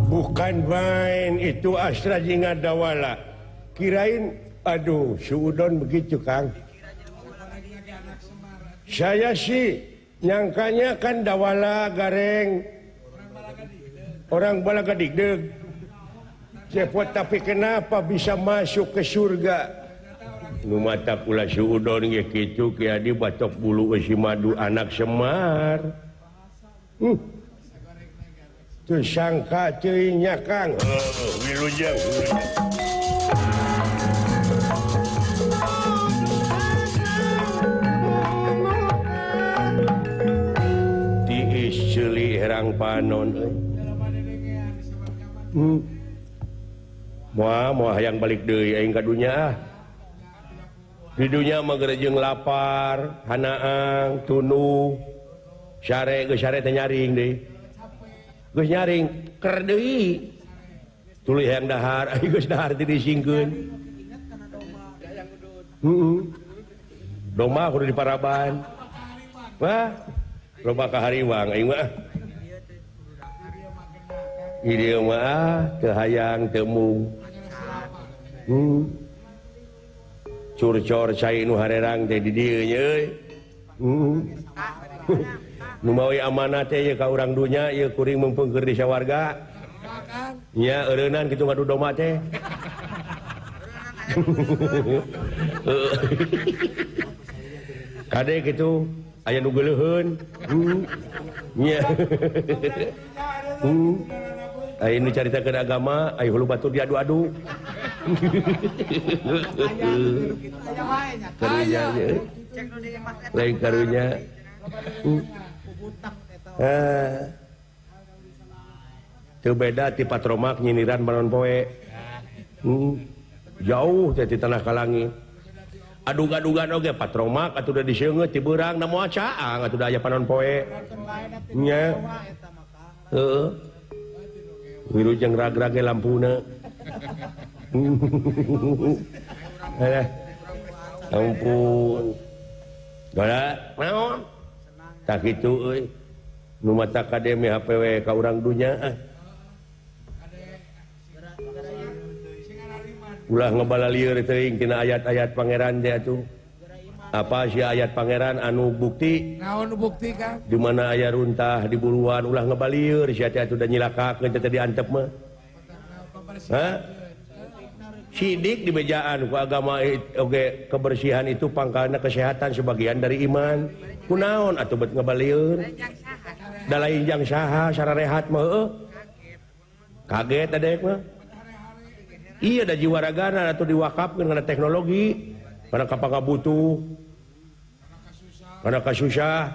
Bukan main itu Astra Jingga Dawala. Kirain aduh suudon begitu Kang. Saya sih nyangkanya kan Dawala Gareng orang Balaga Digdeg. Cepot tapi kenapa bisa masuk ke surga? Nu mata kula suudon ge kitu Ki Adi batok bulu eusi madu anak Semar. Teu sangka teuing nya Kang. Wilujeng. Tiis ceuli herang panon euy. Moal moal hayang balik deui aing ka dunya ah. Di dunya mah geureujeung lapar, hanaang, tunduh, sare geus sare teh nyaring deui. Geus nyaring ker deui. Tuluy hayang dahar, aing geus dahar teh disingkeun. Heeh. Domba kudu diparaban. Wah, loba ka hariwang aing mah. Di dieu mah teu hayang teu mung. Curcor cai nu harerang teh di dieu nya euy. Nu mawi amanah teh ieu ka urang dunya ieu kuring meungpeung di sawarga. Nya eureunnan kitu ngadu domba teh. Kade kitu aya nu geuleuheun. Nya. Aya nu caritakeun agama, aya hulu batur diadu-adu. Karunya lain karunya. Teu beda ti patromak nyiniran panon poe. Jauh teh ti tanah ka langit. Aduga-adugan oge patromak atuh da diseungeut ti beurang na moal caang atuh da aya panon poe. Nya. Heeh. Wilujeng rag-rage lampuna. Ampun. Gara naon? Tak kitu euy. Nu mata kade MHPW ka urang dunya ah. Ulah ngebalalieur teuing tina ayat-ayat pangeran teh atuh. Apa sih ayat pangeran anu bukti? Naon bukti Kang? Di mana aya runtah di buruan ulah ngebalieur sia teh atuh da nyilakakeun teh diantep mah. Hah? Sidik di bejaan ku agama oge kebersihan itu pangkalna kesehatan sebagian dari iman. Kunaon atuh bet ngebalieur? Da lain jang saha sararehat mah heueuh. Kaget adek mah. Iya da jiwa ragana atuh diwakafkeun kana teknologi, kana kapakabutuh, kana kasusah.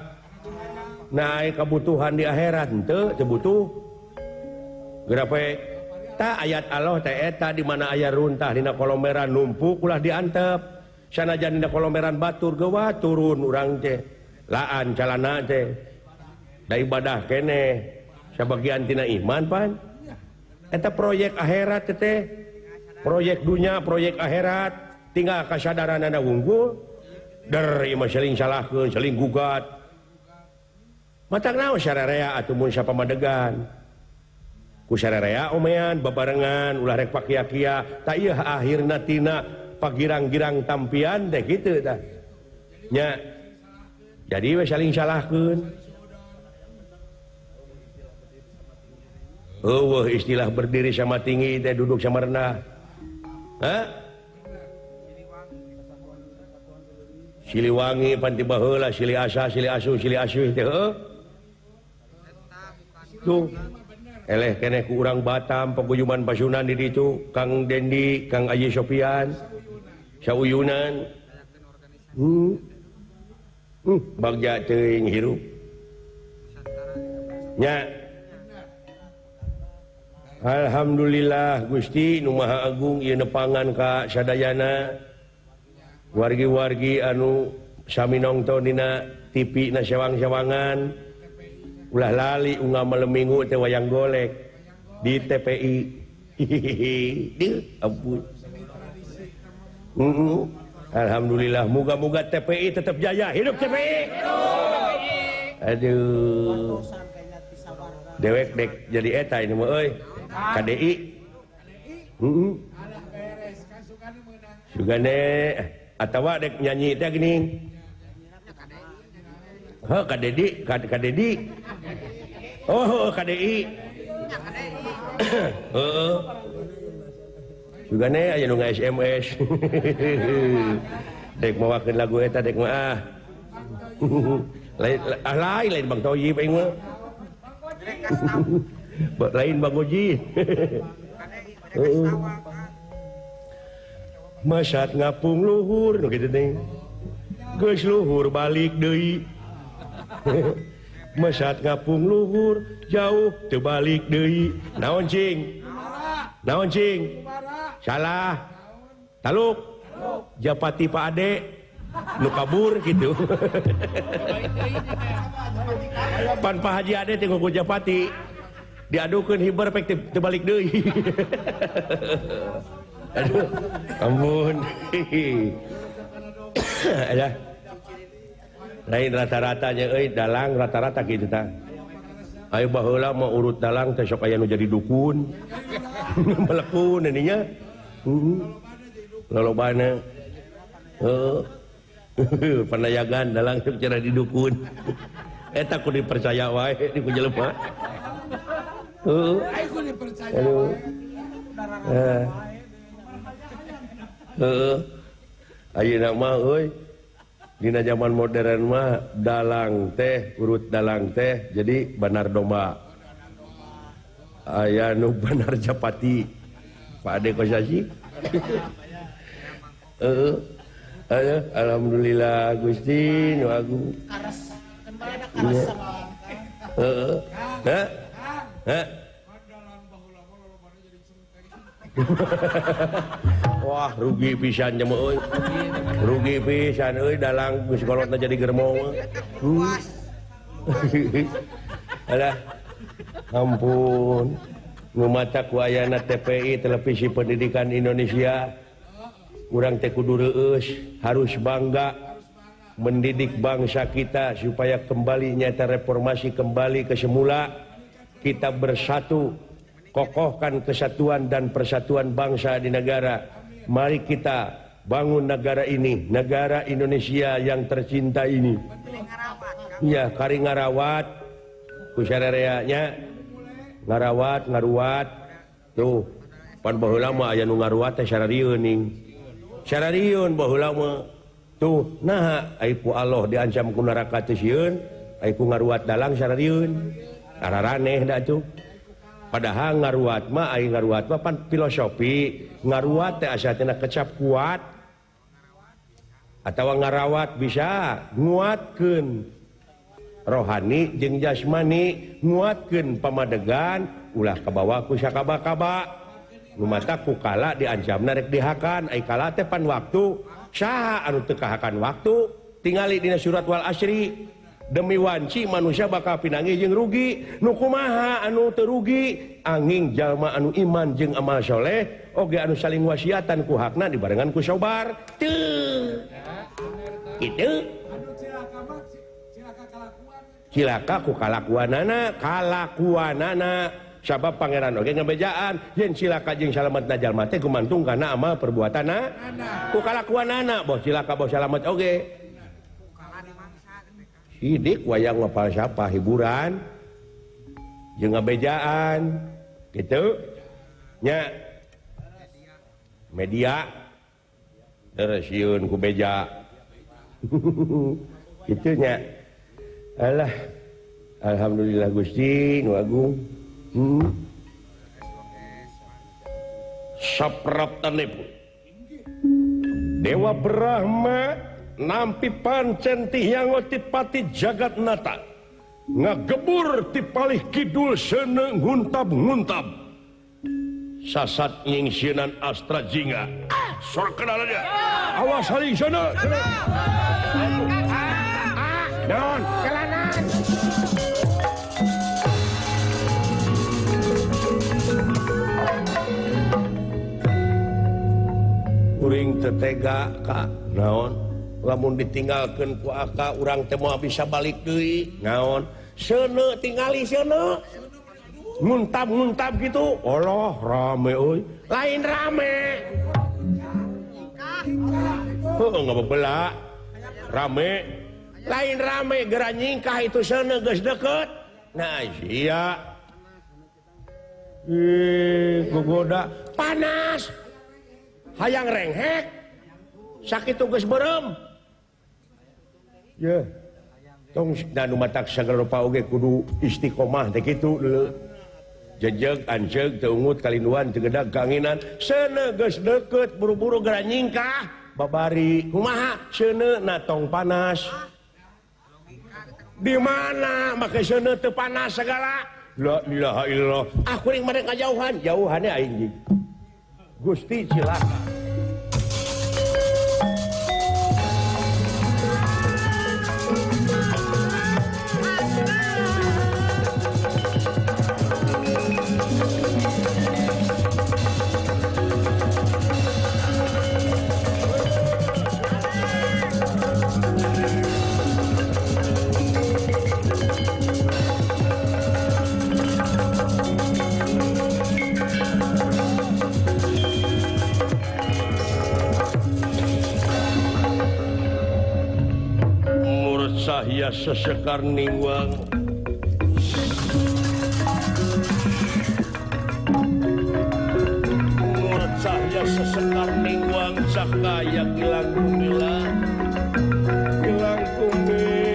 Nah, aya kabutuhan di akhirat henteu teu butuh. Geura poe ta ayat Allah teh eta di mana aya runtah dina kolomeran numpuk ulah diantep. Sanajan dina kolomeran batur gewa turun urang teh. Laan calana teh. Da ibadah keneh sabagian tina iman pan. Eta proyek akhirat teh. Proyek dunia, proyek akhirat, tinggal kasadaranana wungkul. Der ieu mah saling salahkeun, saling gugat. Matak naon sararea atuh mun sapamadegan. Ku sararea omean babarengan ulah rek pakia-kia, ta ieu akhirna tina pagirang-girang tampian teh kitu tah. Nya. Jadi we saling salahkeun. Eueuh istilah berdiri sama tinggi teh duduk sama rendah. Hah? Siliwangi pan tiba heula silih asa silih asuh silih asuh teh heuh. Tuh eleh keneh ku urang Batam paguyuban Pasunan di ditu Kang Dendi, Kang Aji Sopian, sauyunan. Bagja teuing hirup. Nya. Alhamdulillah Gusti nu Maha Agung ieu nepangan ka sadayana wargi-wargi anu sami nongton dina TV na sewang-sewangan ulah lali unggal malam minggu teh wayang golek di TPI. Hihihi, ampun. Alhamdulillah moga-moga TPI tetap jaya. Hidup TPI. Aduh. Dewek dek jadi eta ini mah euy. KDI. Heeh. Sugane atawa dek nyanyi teh geuning. Heuh KDD, KDD. Oh, KDI. Heeh. Sugane aya nu nge-SMS. Dek mawakeun lagu eta dek mah ah. Lain ah lain Bang Toyib aing mah. Lain Bang Oji. Heeh. Masat ngapung luhur nu kitu teh. Geus luhur balik deui. Mesat ngapung luhur jauh teu balik deui. Naon cing? Naon cing? Salah. Taluk. Japati Pak Ade nu kabur gitu. Pan Pak Haji Ade teh ngukur Japati. Diadukeun hiber pek teu balik deui. Aduh, ampun. Alah. Lain rata-ratanya euy dalang rata-rata kitu tah. Ayo baheula mah urut dalang teh sok aya nu jadi dukun. Melekun ininya. Heeh. Lolobana. Heeh. Panayagan dalang sok cara didukun. Eta kudu dipercaya wae di ku jelema. Heeh. Ayo kudu dipercaya wae. Heeh. Ayeuna mah euy dina zaman modern mah dalang teh urut dalang teh jadi banar domba. Aya nu banar japati. Pak Ade Kosasi. Heeh. Ayo alhamdulillah Gusti nu agung. Karas. Karas sama. Heeh. Hah? Hah? Wah, rugi pisan nya euy. Rugi pisan euy dalang geus kolotna jadi germo. Alah. Ampun. Nu maca ku ayana TPI Televisi Pendidikan Indonesia. Urang teh kudu reueus, harus bangga mendidik bangsa kita supaya kembali nyata reformasi kembali ke semula. Kita bersatu, kokohkan kesatuan dan persatuan bangsa di negara. Mari kita bangun negara ini, negara Indonesia yang tercinta ini. Ya, kari ngarawat ku sarereanya, ngarawat, ngaruat. Tuh, pan baheula mah aya nu ngaruat teh sararieun ning. Sararieun baheula mah. Tuh, naha ai ku Allah diancam ku neraka teh sieun, ai ku ngaruat dalang sararieun. Araraneh da tuh. Padahal ngaruat mah ai ngaruat mah pan filosofi, ngaruat teh asa tina kecap kuat. Atawa ngarawat bisa nguatkeun rohani jeung jasmani, nguatkeun pamadegan ulah kabawa ku sakaba-kaba. Nu mata ku kala diancamna rek dihakan, ai kala teh pan waktu, saha anu teu kahakan waktu, tingali dina surat Wal Asri. Demi wanci manusia bakal pinangi jeung rugi, nu kumaha anu teu rugi, angin jalma anu iman jeung amal soleh, oge anu saling wasiatan ku hakna dibarengan ku sobar. Teu. Kitu. Cilaka ku kalakuanana, kalakuanana. Sabab pangeran oge ngabejaan yen cilaka jeung salametna jalma teh gumantung kana amal perbuatanna ku kalakuanana, boh cilaka boh salamet oge. Sidik wayang mah falsafah hiburan jeung ngabejaan gitu nya media terus sieun ku beja kitu nya. Alah, alhamdulillah Gusti nu agung. Sapraptanipun Dewa Brahma nampi pancen ti hyang pati jagat nata ngagebur ti palih kidul seuneu nguntab-nguntab sasat nyingsieunan astra jingga. Sor kenalannya awas saling seuneu. Naon jalanan. Kuring tetega ka naon lamun ditinggalkeun ku aka urang teh moal bisa balik deui naon seuneu tingali seuneu Nguntap-nguntap gitu. Allah rame euy. Lain rame. Heuh enggak bebela. Rame. Lain rame geura nyingkah itu seuneu geus deket. Nah sia. Ih, gogoda panas. Hayang renghek. Sakitu geus beureum. Ye. Tong da nu matak sagala rupa oge kudu istiqomah teh kitu leuh. Jejeg anjeug teu ungut kalinduan teu gedag kaanginan seuneu geus deukeut buru-buru geura nyingkah babari kumaha seuneu na tong panas. Di mana make seuneu teu panas sagala? La ilaha illallah. Ah kuring mah kajauhan, jauhannya aing jeung. Gusti cilaka. Sahya sesekar ningwang murad sahya sesekar ningwang sakaya gilang gumilang gilang gumilang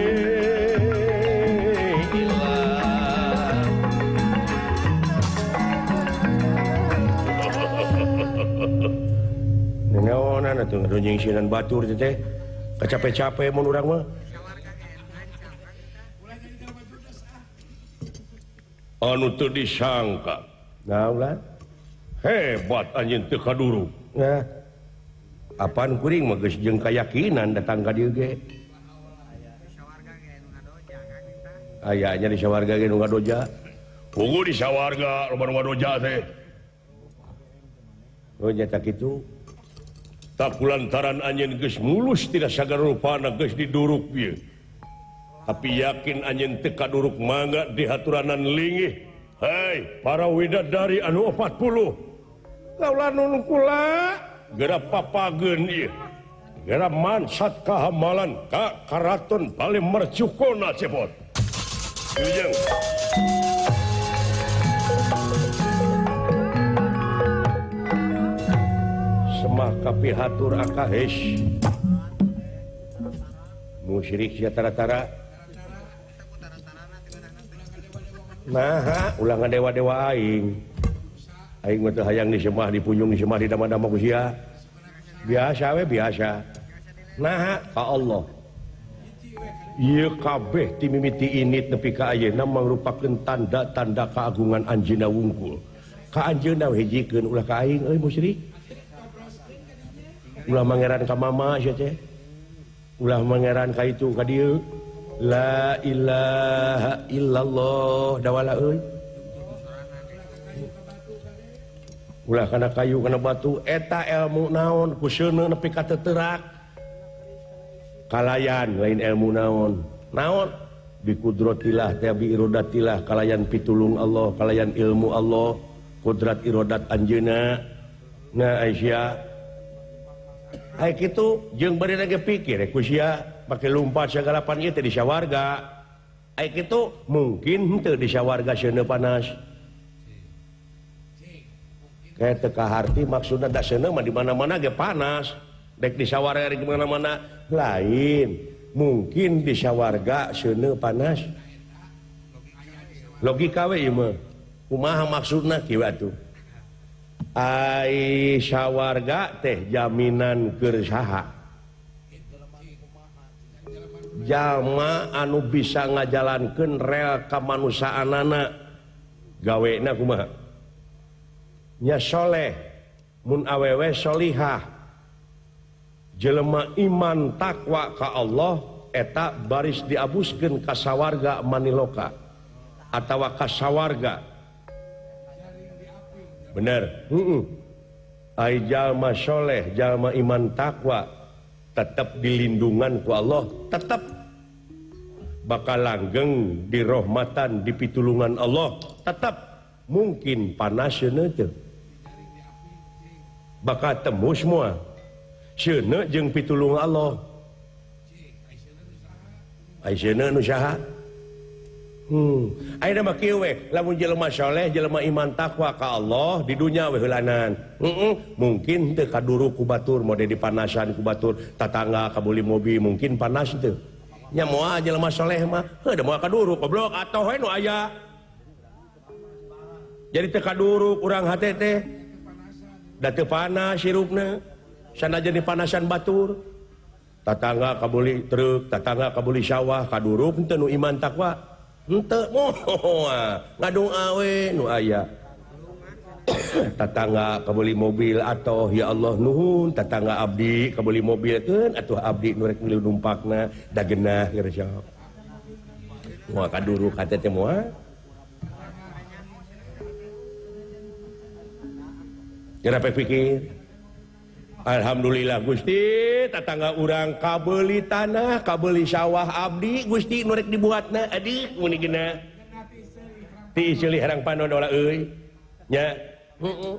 neneonan atuh ngadonjing sinan batur teh kacape-cape mun urang mah. Anu teu disangka. Nah, ulah. Hebat anjeun teu kaduruk. Nah. Apaan kuring mah geus jeung kayakinan datang ka dieu ge. Aya nya di sawarga ge nu ngadoja. Puguh di sawarga loba nu ngadoja teh. Oh nya tak kitu. Tak kulantaran anjeun geus mulus tidak sagala rupana geus diduruk ieu. Tapi yakin anjeun teu kaduruk mangga di haturanan linggih. Hei, para widadari anu 40. Kaula nun kula geura papageun ieu. Geura mansat kahamalan ka karaton Bale Mercukona cepot. Wilujeng. Semah kapihatur akahes. Musyrik sia tara-tara. Nah, ulah ngadewa-dewa aing. Aing mah teu hayang disemah, dipunjung, disemah, didama-dama ku sia. Biasa we biasa. Nah, ka Allah. Ieu kabeh ti mimiti init nepi ka ayeuna mangrupakeun tanda-tanda keagungan anjeunna wungkul. Ka anjeunna hijikeun ulah ka aing euy musyrik. Ulah mangeran ka mama sia teh. Ulah mangeran ka itu ka dieu. La ilaha illallah dawala euy. Ulah kana kayu kana batu eta ilmu naon ku seuneu nepi ka teuterak. Kalayan lain ilmu naon. Naon bi kudratillah teh bi irodatillah kalayan pitulung Allah, kalayan ilmu Allah, kudrat irodat anjeunna. Nah Aisyah. Ai kitu jeung bari ge pikir ku sia pake lumpat sagalapan ieu teh di sawarga. Ai kitu mungkin henteu di sawarga seuneu panas. Kayak teu kaharti maksudna da seuneu mah di mana-mana ge panas. Dek di sawarga di mana-mana lain. Mungkin di sawarga seuneu panas. Logika we ieu mah. Kumaha maksudna kieu atuh? Ai sawarga teh jaminan keur saha? Jalma anu bisa ngajalankeun rel kamanusaanana gawena kumaha nya soleh mun awewe solihah jelema iman takwa ka Allah eta baris diabuskeun ka sawarga maniloka atawa ka sawarga bener heeh. Ai jalma soleh jalma iman takwa tetap dilindungan ku Allah, tetap bakal langgeng di rohmatan di pitulungan Allah, tetap. Mungkin panas seuneu teu. Bakal tembus moal. Seuneu jeung pitulung Allah. Ai seuneu nu saha? Ayeuna mah kieu we, lamun jelema saleh, jelema iman takwa ka Allah di dunya we heulanan. Mungkin teu kaduruk ku batur, mode dipanasan ku batur, tatangga kabuli mobil mungkin panas teu. Nya moal jelema saleh mah, heuh da moal kaduruk goblok atoh we nu aya. Jadi teu kaduruk urang hate teh. Da teu panas hirupna. Sanajan dipanasan batur. Tatangga kabuli truk, tatangga kabuli sawah, kaduruk teu nu iman takwa. Henteu moal ngadoa we nu aya. Tatangga kabeli mobil atoh ya Allah nuhun, tatangga abdi kabeli mobil keun atuh abdi nu rek milu numpakna da geunah geus. Moal kaduruk hate teh moal. Kira pikir Alhamdulillah Gusti tatangga urang kabeli tanah kabeli sawah abdi Gusti nu rek dibuatna adik muni geuna ti seulih herang panon olah euy nya heeh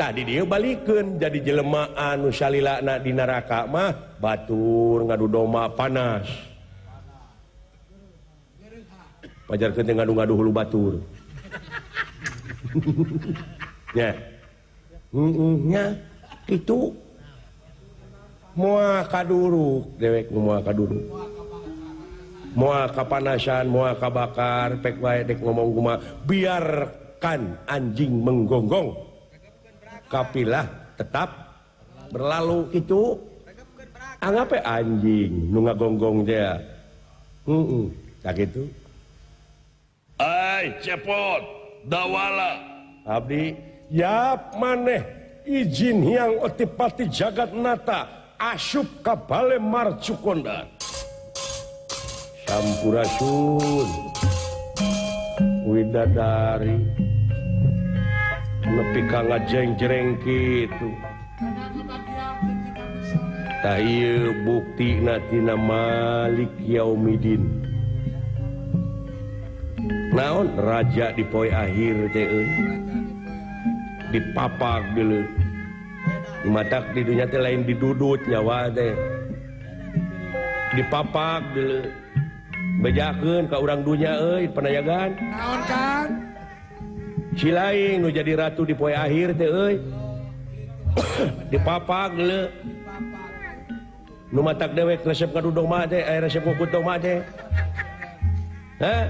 tadi dieu balikeun jadi jelema anu salilana di neraka mah batur ngadu domba panas pajarkeun teh ngadu-ngadu hulu batur nya nya kitu moal kaduruk dewek moal kaduruk moal kapanasan moal kabakar pek wae dek ngomong kumaha biarkan anjing menggonggong kapilah tetap berlalu kitu anggap we anjing nu ngagonggong teh heeh tah kitu ai cepot dawala abdi yap maneh izin hyang otipati jagat nata asup ka bale Marcukonda sampurasun widadari nepi ka ngajeng-jereng kitu tah ieu buktina tina Malik Yaumidin naon raja di poe akhir teh euy dipapak dulu matak di dunia teh lain didudut nyawa teh dipapak dulu bejakeun ka urang dunya euy panayagan naon kan si lain nu jadi ratu di poe akhir teh euy dipapak dulu nu matak dewek resep ngadu domba teh aya resep ngukut domba teh hah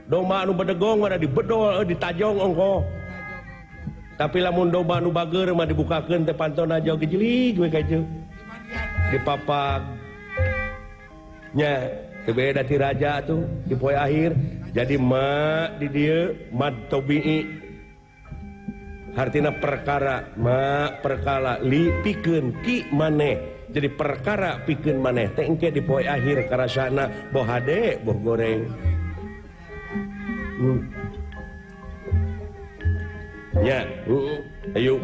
domba nu bedegong mana dibedol ditajong ongkoh tapi lamun domba nu bager mah dibukakeun teh pantona jauh gejelig we ka dieu dipapak nya teu beda ti raja tuh di poe akhir jadi ma di dieu mad tobii hartina perkara ma perkala li pikeun ki maneh jadi perkara pikeun maneh teh engke di poe akhir karasana boh hade boh goreng ya, ayo.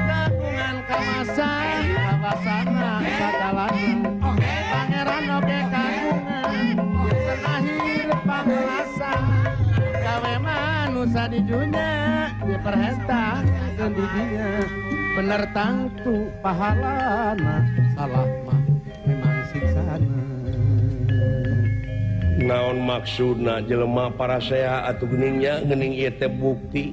Kagungan kawasan, kawasana sagalana. Pangeran oge kagungan, terakhir pamelasan. Gawe manusa di dunya, diperhentakeun di dinya. Bener tangtu pahalana, salah mah memang siksana. Naon maksudna jelema parasea atuh geuningnya geuning ieu teh bukti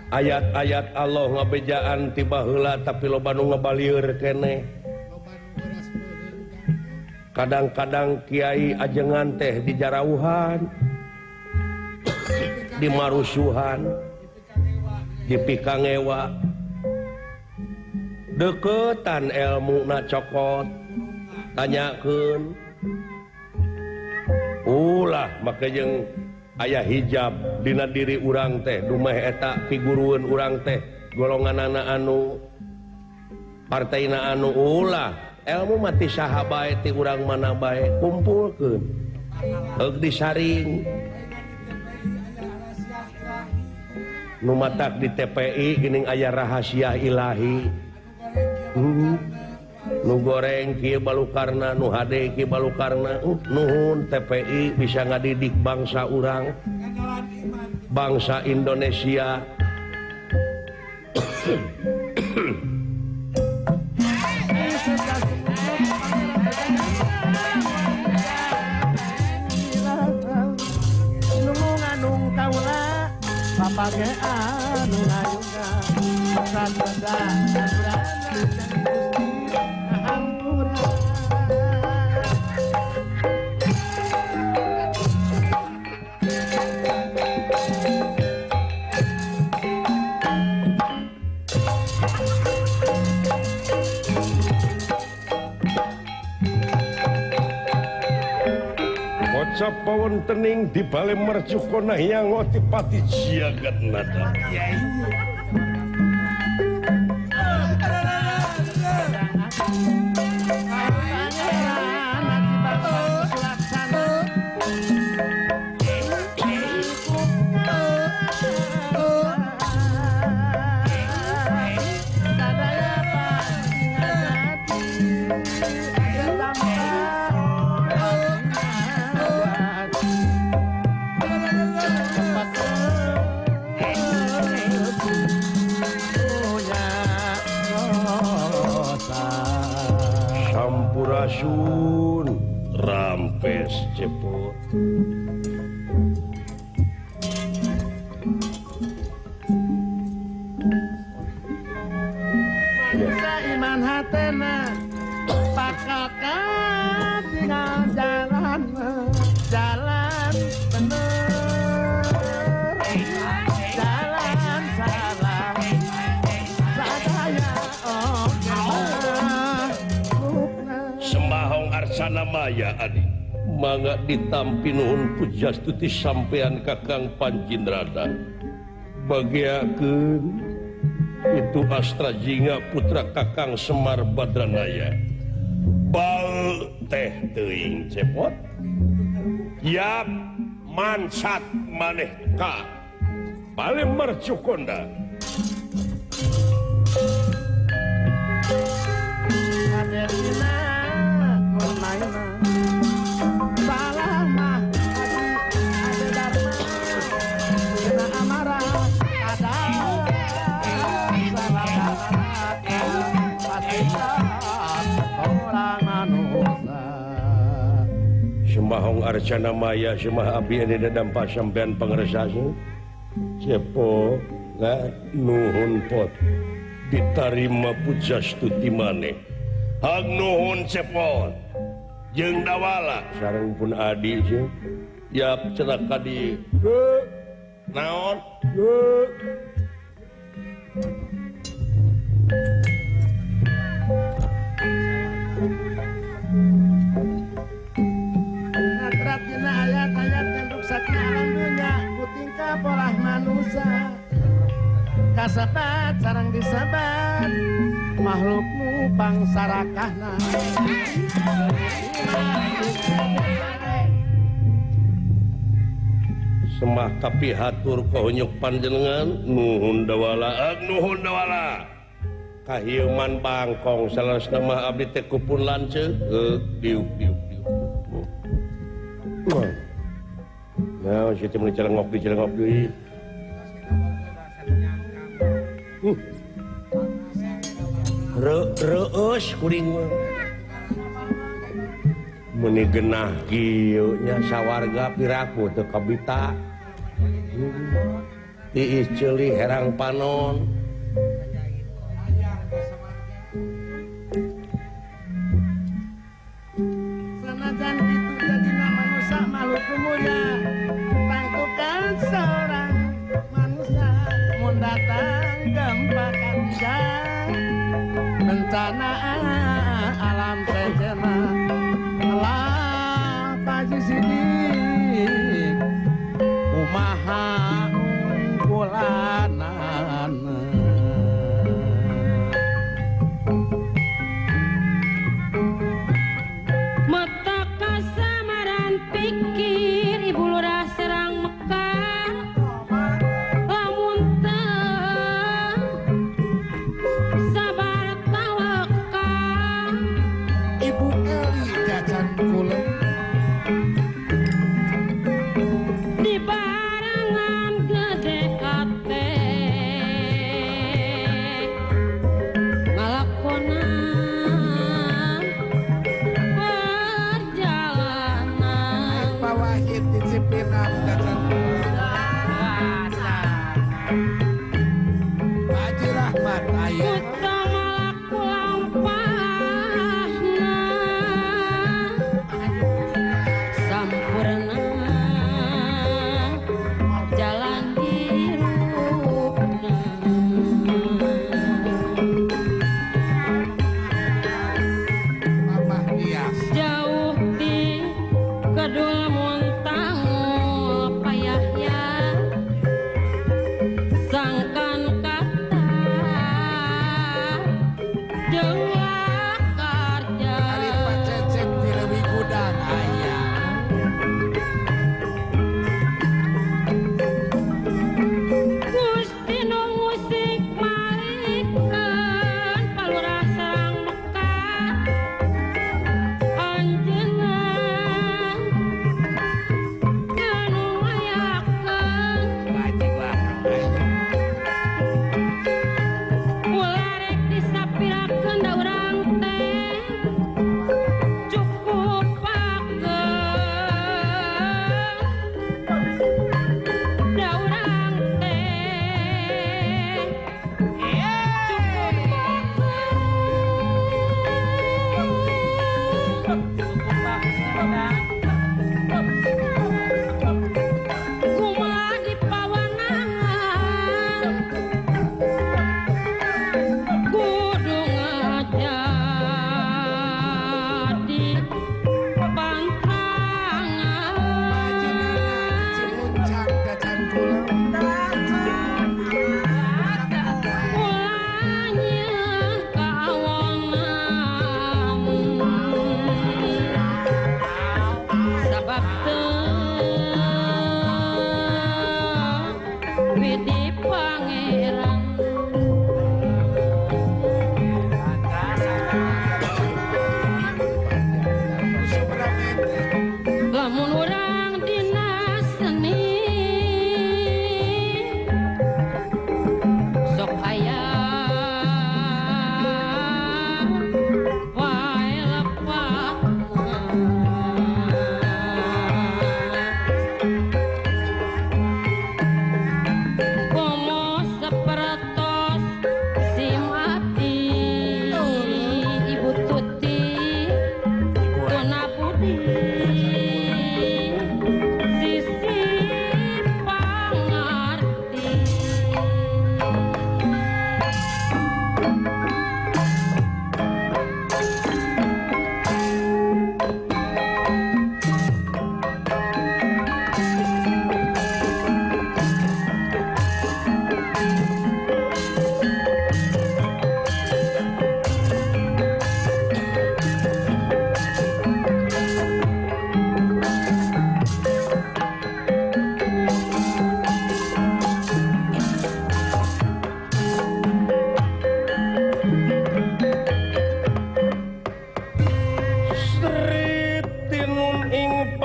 ayat-ayat Allah ngabejaan ti baheula tapi loba nu ngabalieur keneh kadang-kadang kiai ajengan teh dijarauhan dimarusuhan dipikangewa deketan elmu na cokot tanyakeun ulah make jeung aya hijab dina diri urang teh dumeh eta pigurueun urang teh golonganana anu partaina anu ulah ilmu mati saha bae ti urang mana bae kumpulkeun heug disaring nu matak di TPI geuning aya rahasia ilahi. Nu goreng kieu balukarna, nu hade kieu balukarna. Nuhun TPI bisa ngadidik bangsa urang, bangsa Indonesia. Kocap pawon tening di bale mercukona hyang otipati jagat nata. Sampurasun rampes cepot. Manusia iman hatena pakakan tinggal jalan jalan bener jalan salah sadaya oke. Sembahong Arsana Maya adi mangga ditampi nuhun pujastuti sampean Kakang Pancindrada. Bagiakeun itu Astra Jingga putra Kakang Semar Badranaya. Bau teh teuing cepot. Yap mansat maneh ka bale mercukonda. Sembahong Arcana Maya semah abdi ini dadampa sampean pangersasa cepo nuhun pot ditarima pujastuti maneh. Hag nuhun cepot jeung dawala sareng pun adi sih. Yap cenah ka dieu naon. Dina ayat-ayat yang ruksatna alam dunya kutingkah polah manusia kasebat sareng disebat makhlukmu pangsarakahna. Semah kapihatur kahunyuk panjenengan nuhun dawala. Nuhun dawala kahieuman bangkong salasna mah abdi teh kupun lanceuk diuk diuk diuk. Nah, situ meni celengok di celengok deui. Reueus kuring mah. Meni genah kieu nya sawarga piraku teu kabita. Tiis ceuli herang panon. Sanajan kitu jadina manusia makhluk mulia tangtukan seorang manusia mun datang gempa katiga bencana alam sejenna lah Paji Sidik kumaha unggulanana. Pikir ibu lurah serang Mekah lamun teu sabar tawakal Pak Wahid di Cipinang Cacan Pak Haji Rahmat ayah.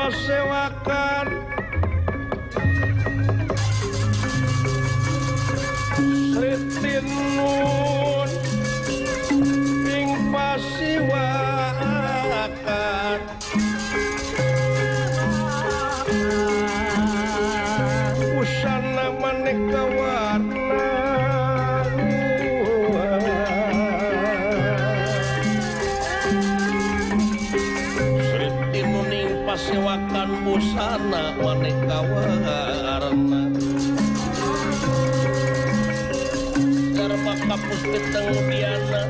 Pasewakan Sritinun ing pasiwakan busana maneka warna. Sritinun ing pasewakan busana maneka warna. Darma kapus peteng biana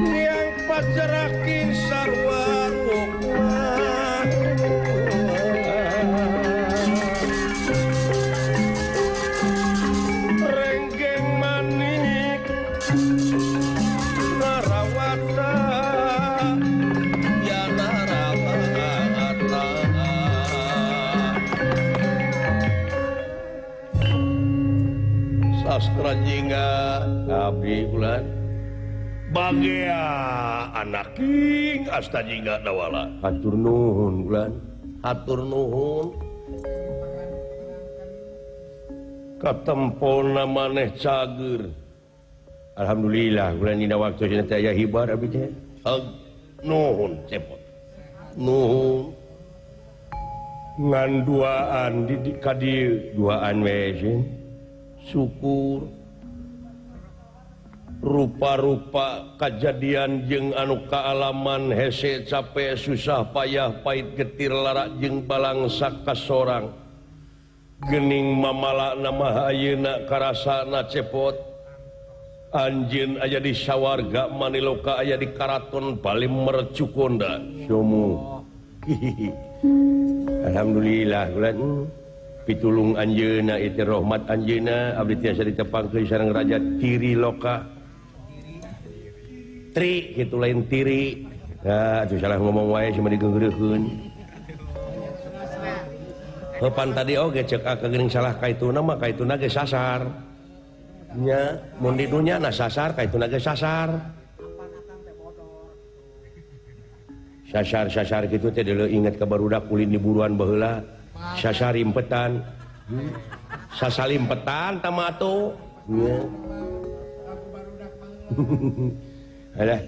yang pacerakin sarwa renggeng manik narawata ya narawata. Sastra jingga abdi ulan bagea anaking asta jingga dawala. Hatur nuhun ulan, hatur nuhun. Katempona maneh cager. Alhamdulillah ulan dina waktu cenah teh aya hibar abdi teh. Nuhun cepot. Nuhun. Ngan duaan di ka dieu duaan we sieun. Syukur rupa-rupa kajadian jeung anu kaalaman hese capek susah payah pahit getir lara jeung balangsa kasorang gening mamalakna mah ayeuna karasana cepot anjeun aya di sawarga maniloka aya di karaton Bali Mercukonda sumu. Alhamdulillah bulan pitulung anjeunna ieu rahmat anjeunna abdi tiasa ditepangkeun sareng raja Tiri Loka. Tri kitu lain tiri. Nah, atuh salah ngomong wae cuma digeunggreukeun. Heupan tadi oge ceuk akang geuning salah kaituna mah kaituna ge sasar. Nya mun di dunya na sasar kaituna ge sasar. Sasar-sasar kitu teh deuleu inget ka barudak ulin di buruan baheula. Sasar impetan. Sasalimpetan tah mah atuh. Nya. Alah,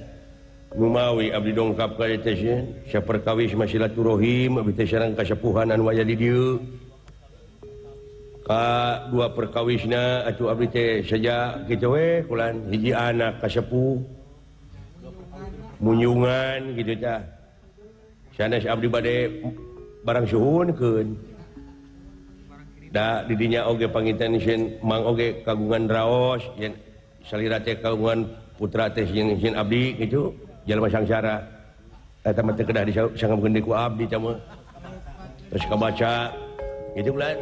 numawi abdi dongkap ka dieu teh sieun, saperkawis mah silaturahim abdi teh sareng kasepuhan anu aya di dieu. Ka dua perkawisna atuh abdi teh saja kitu we kulan hiji anak kasepuh munyungan kitu tah. Sanes abdi bade barang suhunkeun. Da di dinya oge panginten sieun mang oge kagungan raos yen salira teh kagungan putra teh sieun abdi gitu jalma sangsara eta mah teu kedah disanggamkeun ku abdi tah mah terus kabaca gitu bulan.